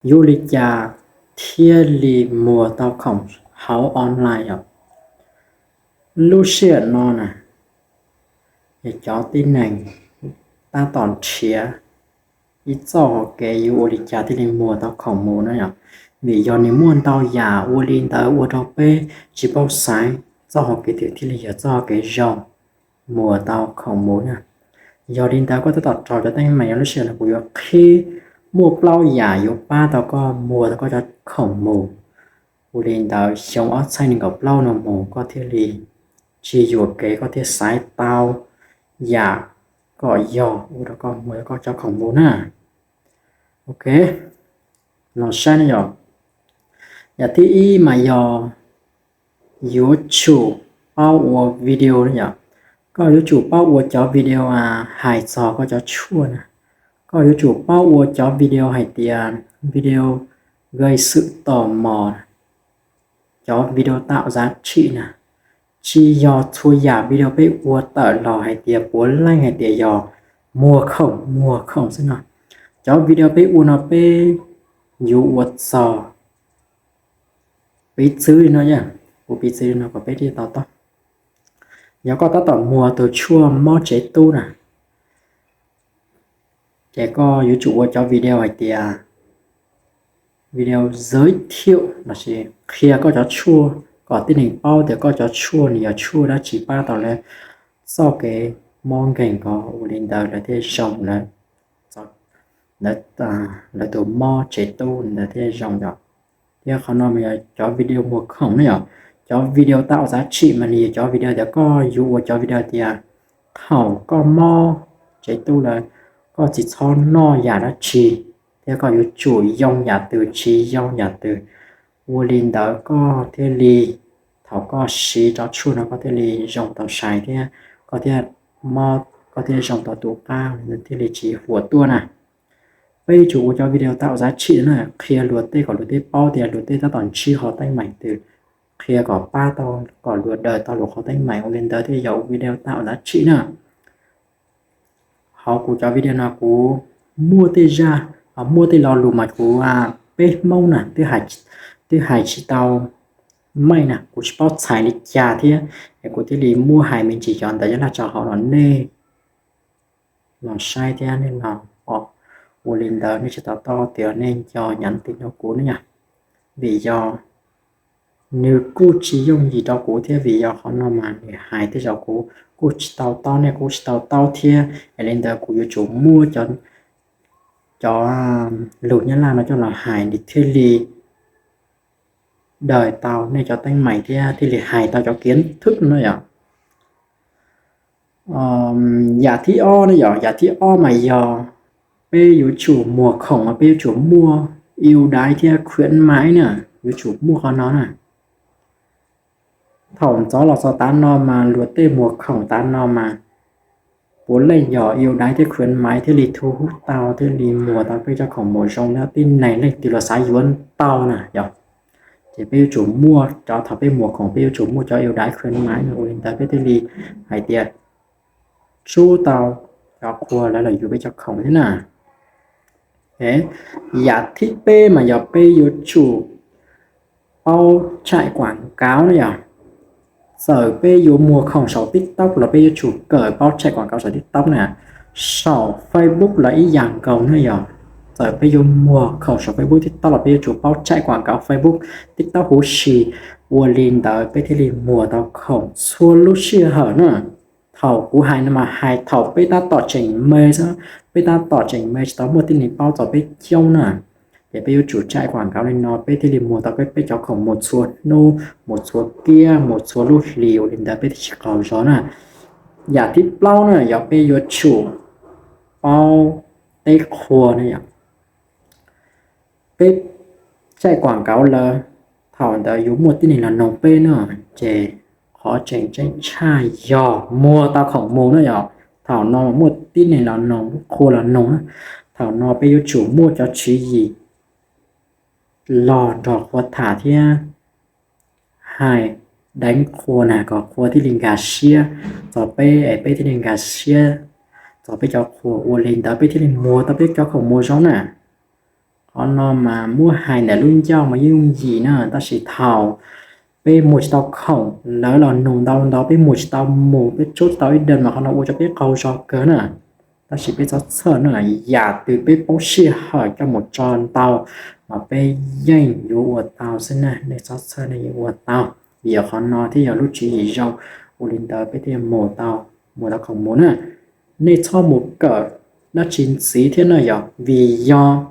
Yuav ua li cas thiaj li muag tau khoom hauv online os? Lub sij hawm no na, cov tib neeg tab tom nrhiav ib txoj hau kev yuav ua li cas thiaj li muag tau khoom mus na yom. Vim yog nws muaj ntau yam ua li ntawd ua rau peb tsis paub xaiv txoj hau kev twg thiaj li yog txoj hau kev zoo muag tau khoom mus na. Yog li ntawd koj tab tom raug cov teeb meem no, lub sij hawm no kuv yuav qhib muaj plaub yam yuav pab tau koj muag tau koj cov khoom mus. Ua li ntawd xyoo ob txhiab nees nkaum plaub no mus koj thiaj li tsis yuam kev, koj thiaj xaiv tau yam kom yog ua rau koj muag tau koj cov khoom mus na. Ok, los saib ne yom. Yam thib ib mas yog yuav tsum paub ua video na yom. Koj yuav tsum paub ua cov video hais txog koj cov tshuaj na. Koj yuav tsum paub ua cov video hais tias video gây sự tò mò, cov video tạo giá trị na. Tsis yog txhua yam video peb ua tawm los hais tias puav leej hais tias yog muag khoom muag khoom xwb no. Cov video peb ua no peb yuav ua txog piv txwv li no, kuv piv txwv li no kom peb thiaj to taub. Yog koj tab tom muag tus tshuaj mob tsev tub na, ces koj yuav tsum ua cov video hais tias video giới thiệu lossis qhia koj cov tshuaj kom tib neeg paub tias koj cov tshuaj nws yog tshuaj dab tsi pab tau lawv txoj kev mob nkeeg ko. Ua li ntawd lawv thiaj zoo, lawv tus mob tsev tub ntawd thiaj zoo yom. Thiab qhov no mas yog cov video muag khoom ne yom. Cov video tạo giá trị mas nws yog cov video tias koj yuav ua cov video tias thaum koj mob tsev tub lawm, koj tsis txhob noj yam dab tsi, thiab koj yuav tsum yoo yam twg tsis yoo yam twg. Ua li ntawd koj thiaj li, thaum koj siv cov tshuaj no koj thiaj li zoo tau sai thiab koj thiaj mob, koj thiaj zoo tau tus qab, thiaj li tsis huam tuaj na. Peb yuav tsum ua cov video tạo giá trị na, qhia luag tej kom luag tej paub tias luag tej tab tom ntsib qhov teeb meem twg, qhia kom pab tau, kom luag daws tau luag qhov teeb meem. Ua li ntawd thiaj yog ua video tạo giá trị na. Hauv kuv cov video no kuv muaj tej zaj, muaj tej lo lus mas kuv, peb Hmoob na twb hais tsis tau meej na, kuv tsis paub txhais li cas thiab es kuv thiaj li muab hais me ntsis cov ntawv Nyab Laj tso hauv los nej los saib thiab nej los pom. Ua li ntawd nej tsis to taub tias nej nco nhắn tin rau kuv ne yom. Vim yog nws kuj tsis yooj yim rau kuv thiab, vim yog qhov no mas nws hais tej zaum kuv kuj tsis tau taub, nej kuj tsis tau taub thiab. Yog li ntawd kuv yuav tsum muab cov lus Nyab Laj no coj los hais nws thiaj li daws tau nej cov teeb meem thiab thiaj li hais tau cov kiến thức no yom. Yam thib ob ne yom, yam thib ob mas yog peb yuav tsum muag khoom, peb yuav tsum muaj ưu đãi thiab khuyến mãi na, yuav tsum muaj qhov no na. Thaum ntxov los txog tav no mas luag tej muag khoom tav no mas puav leej yog ưu đãi thiab khuyến mãi thiaj li thu hút tau, thiaj li muag tau peb cov khoom mus zoo na. Tib neeg leej twg los xav yuav tau na yom. Ces peb yuav tsum muaj cov, thaum peb muag khoom peb yuav tsum muaj cov ưu đãi khuyến mãi no, ua li ntawd peb thiaj li hais tias tsub tau cov qhua lawv los yuav peb cov khoom thiab na. Yam thib peb mas yog peb yuav tsum paub chạy quảng cáo na yom. Txawm peb yuav muag khoom saum TikTok los peb yuav tsum kawm paub chạy quảng cáo saum TikTok na. Saum Facebook los ib yam nkaus na yom. Txawm peb yuav muag khoom saum Facebook, TikTok los peb yuav tsum paub chạy quảng cáo Facebook, TikTok huv si. Ua li ntawd peb thiaj li muag tau khoom txhua lub sij hawm na. Thaum kuv hais no mas hais thaum peb tab tom tseem me xwb, peb tab tom tseem me tsis tau muaj tib neeg paub txog peb coob na. Ces peb yuav tsum chạy quảng cáo li no peb thiaj li muag tau peb, peb cov khoom mus txhua hnub, mus txhua kiab, mus txhua lub hlis, ua li ntawd peb thiaj tsis qaug zog na. Yam thib plaub na yog peb yuav tsum paub teb qhua na yom. Peb chạy quảng cáo lawm, thaum ntawd yuav muaj tib neeg los noog peb na, ces qhov tseem ceeb tshaj yog muag tau khoom mus na yom. Thaum no muaj tib neeg los noog, qhua los noog na, thaum no peb yuav tsum muaj cov tswv yim los nrog qhua tham thiab hais deev qhua na kom qhua thiaj li nkag siab txog peb es peb thiaj li nkag siab txog peb cov qhua, ua li ntawd peb thiaj li muag tau peb cov khoom mus zoo na. Qhov no mas muab hais ntawm lub ncauj mas yeej yooj yim na, tab sis thaum peb muag tsis tau khoom, lawv los nug ntau ntau peb muag tsis tau mus, peb tsuab tsis tau ib deg mas qhov no ua rau peb qaug zog kawg na. Tab sis peb txhob txhawj na, yam twg peb poob sij hawm coj mus tso ntau mas peb yeej yuav ua tau xwb na, nej txhob txhawj nej yuav ua tau. Vim yog qhov no thiaj yog lub tswv yim zoo, ua li ntawd peb thiaj mus tau, mus tau khoom mus na. Nej txhob mus kawm dab tsi ntxiv thiab na yog, vim yog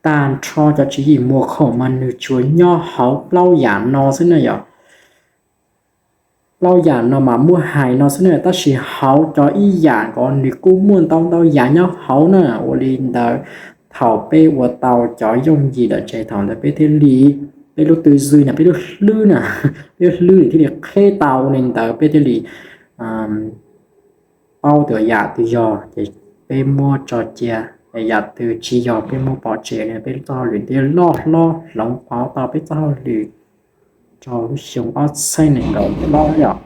tag nrho cov tswv yim muag khoom mas nws tsuas nyob hauv plaub yam no xwb na yog. Plaub yam no mas muab hais no xwb na, tab sis hauv cov ib yam nkaus nws kuj muaj ntau ntau yam nyob hauv na. Ua li ntawd thaum peb ua tau cov yooj yim lawm ces thaum ntawd peb thiaj li, peb lub twj ywm na, peb lub hlwb na, peb lub hlwb thiaj li qheb tau. Ua li ntawd peb thiaj li paub tias yam twg yog ces peb muab tso cia, yam twg tsis yog peb muab pov tseg, peb txoj hauj lwm thiaj loj hlob hloov pauv tau peb txoj hauj lwm rau lub xyoo ob txhiab nees nkaum plaub yom.